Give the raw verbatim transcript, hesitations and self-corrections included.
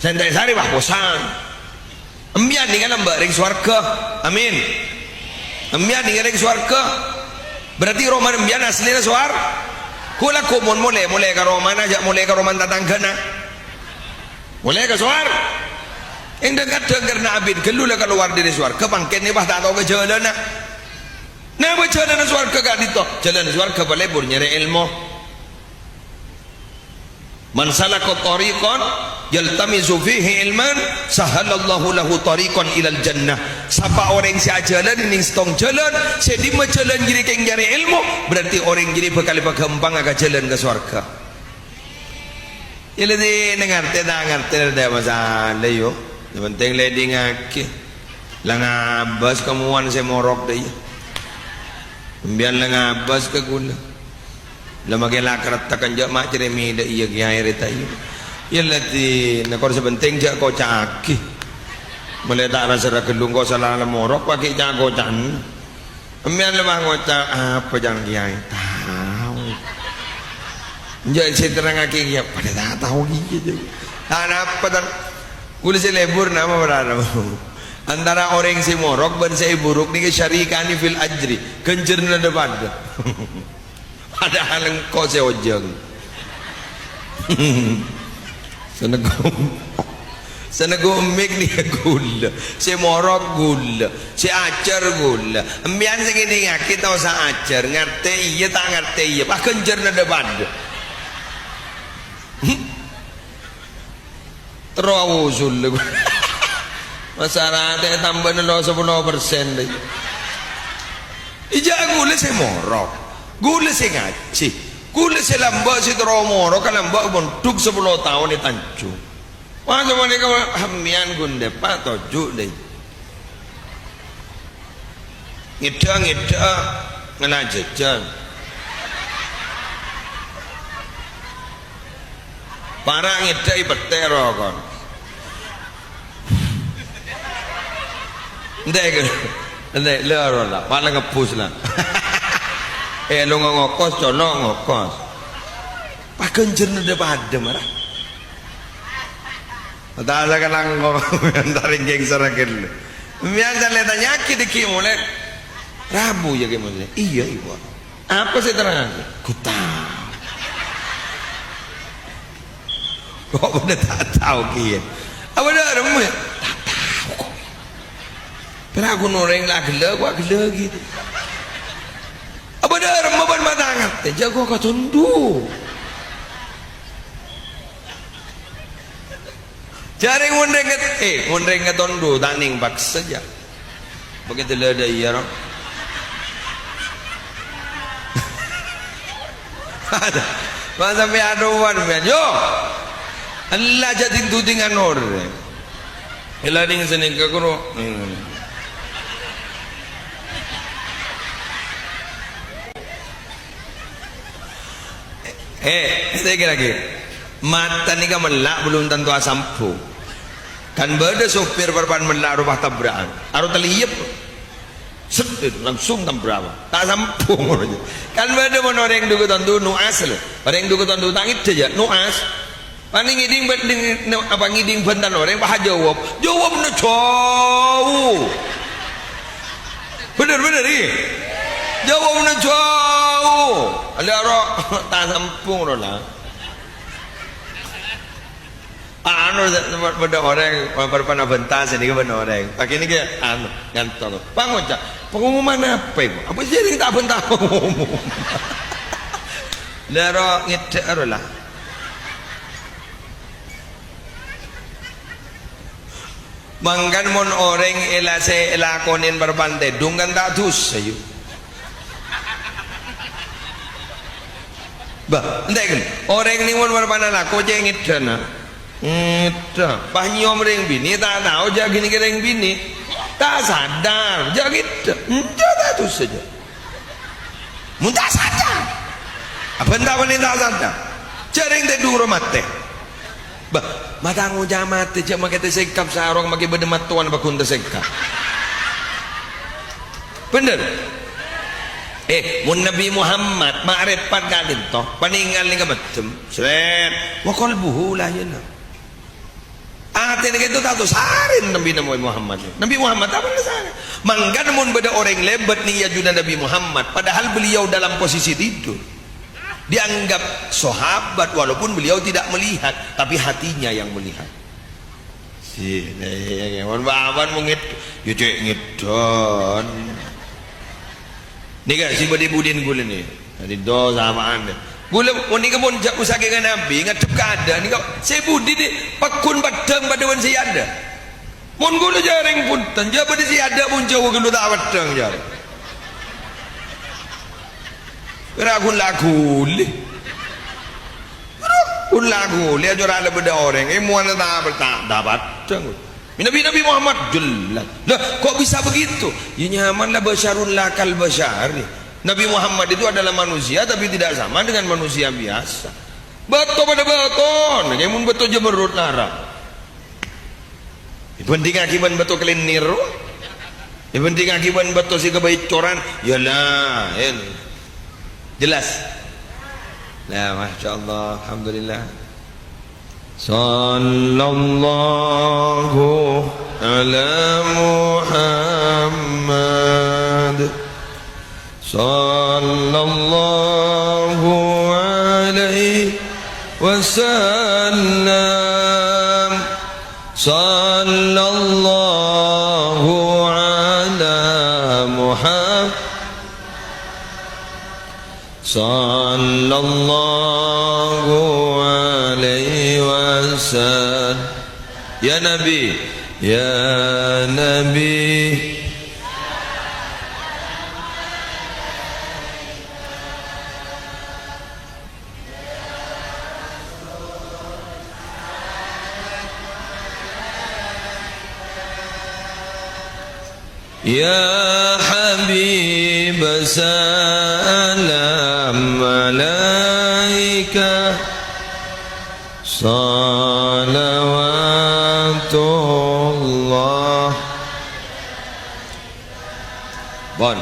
Sè ènta' sarè, wah, posan. Embiyan nèka lambâ' rèng sowarghâ. Amin. Embiyan nèka rèng sowarghâ. Berarti romana embiyan asllina sowar-, Ghulâ ghu mon molè, molè ka romana, jhâ' molè ka romana tatangghâna. Molè ka sowar-, Èng dhâng-kadhâng karna abit ghâllu la kalowar dâri sowarghâ, pangkènna pas ta' tao ka jhâlânna. Napa jhâlânna sowarghâ ka'dinto? Jhâlân sowarghâ palebur nyarè èlmo. "Man salaka thariqan yaltamisu fihi ilman, sahalallahu lahu thariqan ilal jannah." Sapa orèng sè ajhâlâna nèng sèttong jhâlân, sè dimma jhâlân jârèya kèng nyarè èlmo, berarti orèng jârèya bhâkal èpaghâmpangnga ka jhâlân ka sowarghâ. Iyâ la, dina ngartè ta' ngartè, ta' masalah, yo. Sè pentèng la èdingngaghi. La ngabâs kamowan sè morok dâ' iyâ. Embiyan la ngabâs ka ghulâ. La makè la karettek enjâ' ma' cerrè' mèdâ iyâ kèyaè rèta iyâ. Iyâ la, dina kor sè pentèng jhâ' koca'aghi. Molaè ta' ra-sara ghâllu engko' sala la morok paghi' ca'-koca'an. Embiyan la ngoca', "Apa jhân kèyaè?" Tao. Enjâ' sè terrangngaghi kèya, padâ ta' tao kèya, jâ. Ta' napa, tan. Ghulâ sè lebur napa para? Antara orèng sè morok bân sè èburuk nèka syarikani fil ajri, ghânjhârânna dhâ-padâ. Padahal engko' sè ojhâng. Sè neggu', sè neggu' mik nèka ghulâ, sè morok ghulâ, sè ajhâr ghulâ. Embiyan sè ngèdingngaghi ta' osa ajhâr, ngartè iyâ ta' ngartè iyâ, pas ghânjhârânna dhâ-padâ. Terro ausul. Masalah ta' tambâna lo sapolo persen, dâ. Iyâ ghulâ sè morok, ghulâ sè ngajhi, ghulâ sè lambâ' sè terro morok, ka lambâ' mondhuk sapolo taon è Tanjung. Wah, sapanèka, embiyan ghun dâpa' toju', dâ. Ngèdhâ-ngèdhâ ngala' jhâjhân. Para' ngèdhâ'i pettè' rokon. Entè', entè', la, la, la, palèng ngebbhus, la. Eh, lo ngokos, colo' ngokos. Paghânjhârânna dhâ-padâ, mara. Tasa ka langkong, entar èngkèng sara ghellâ'. Mèyang can la ètanya'aghi dâgghi' molè. Rabu, yâ, Kè Muslim? Iyâ, Ibu. Apa sè èterrangngaghi? Ghu tao. Kok padâ ta' tao kèya? Apa dâ' remma? Ta' tao kok. Pèra' ghun orèng la ghellâ', kok ghellâ' ghi. Apa dâ' remma bân mata ngartè? Jhâ' kok katondu. Jhâ' rèng mon rèng nget-, eh, mon rèng ngatondu, ta' nèng paksa, jhâ'. Begitu la dâ' iyâ, ro. Masa mè' aduan, mè'. Yo. Ella jhâ' ding-dudingan orèng. Ella nèng sanèka koro. Hmm. Eh, saya kira lagi. Mata nèka mella' belum tentu asambhung. Kan bâdâ sopir parappa'na mella' rowa tabra'an. Aro talèyep. Set, langsung tabrak. Ta' sambhung. Kan bâdâ mon orèng du katondu nu'as lho. Orèng du katondu ta' ngèdhâ jhâ', nu'as. Panè ngèding bân-, ding-, ne-, apa ngèding bhântan orèng, pas ajâwâb. Jâwâbna jhâu. Bhender, bhender, iyâ. Jâwâbna jhâu. Alè aro, ta' sambhung ro la. Anu, bâdâ orèng, parappa'na bhânta, sanèka bâdâ orèng. Paghi nèka, anu, ngantong. Pangoca', pengumuman apa, Ibu? Apa sih yang tak bhânta pengumuman? La ro ngèdhâ ro la. Mangkana mon orèng èla-, sè èlakonè parappa'na tèdung kan ta' dhusa, yu. Bâh, entè' kan? Orèng nèng mon parappa'na lako cè' ngèdhâna. Ngèdhâ. Pas nyèyom rèng binè, ta' tao jhâ' ghânèka rèng binè. Ta' sadar, jhâ' ngèdhâ. Entè' ta' dhusa, jhâ'. Mon ta' sadar. Abhânta panè ta' sadar. Jhâ' rèng tèdung ro matè. Bâh, mata ngoca' matè, jhâ' makè tasèngkap sarong, makè bâdâ mattowan pagghun tasèngkap. Bhender? Eh, mon Nabbhi Muhammad ma'rifat ka'dinto, panèngal nèng ka mèddem, srèt, wa qalbuhu la yana. Nèka itu tao sarèna Nabbhi Muhammad. Nabbhi Muhammad apa sarè? Mangkana mon bâdâ orèng lèbât neng è ajunanna Nabbhi Muhammad, padahal beliau dalam posisi tidur. Dianggap sahabat walaupun beliau tidak melihat, tapi hatinya yang melihat. Sih, mon bâ'na mon ngèd-, ya cè' ngèdhun. Nèka sè bâdâ è budina kaulâ nè. Dhâddhi dosa apaan? Kaulâ panèka mon jhâ' usah kèngèng Nabbhi, ngaddhep ka adâ' nèka. Sè budi nè, pagghun paddhâng padâ bân sè adâ'. Mon kaulâ jhâreng bhunten, jhâ' bâdâ sè adâ' mon jhâu kaulâ ta' paddhâng jhâreng. Ra ghun-laghuli. Ghun-laghuli, ajâ' ra la bâdâ orèng, è mowana ta' ta', ta' paddhâng. Nabbhi, Nabbhi Muhammad, jelas. Lah, kok bisa begitu? Ya nyaman la basyarun la kal basyari. Nabbhi Muhammad itu adalah manusia, tapi tidak sama dengan manusia biasa. Bâto padâ bâto, nèka mon bâto jhâ' merrut larang. Èbhândhingngaghi bân bâto kalènèr. Èbhândhingngaghi bân bâto sè kabâècoran, ya laèn. Jelas? Nah, masyaallah, alhamdulillah. Sallallahu ala Muhammad. Sallallahu alaihi wasallam. Sallallahu ala Muhammad. Sallallahu alaihi wasallam. Ya Nabi, ya Nabi. Ya Habib, salam alaika, salawatullah. Bon.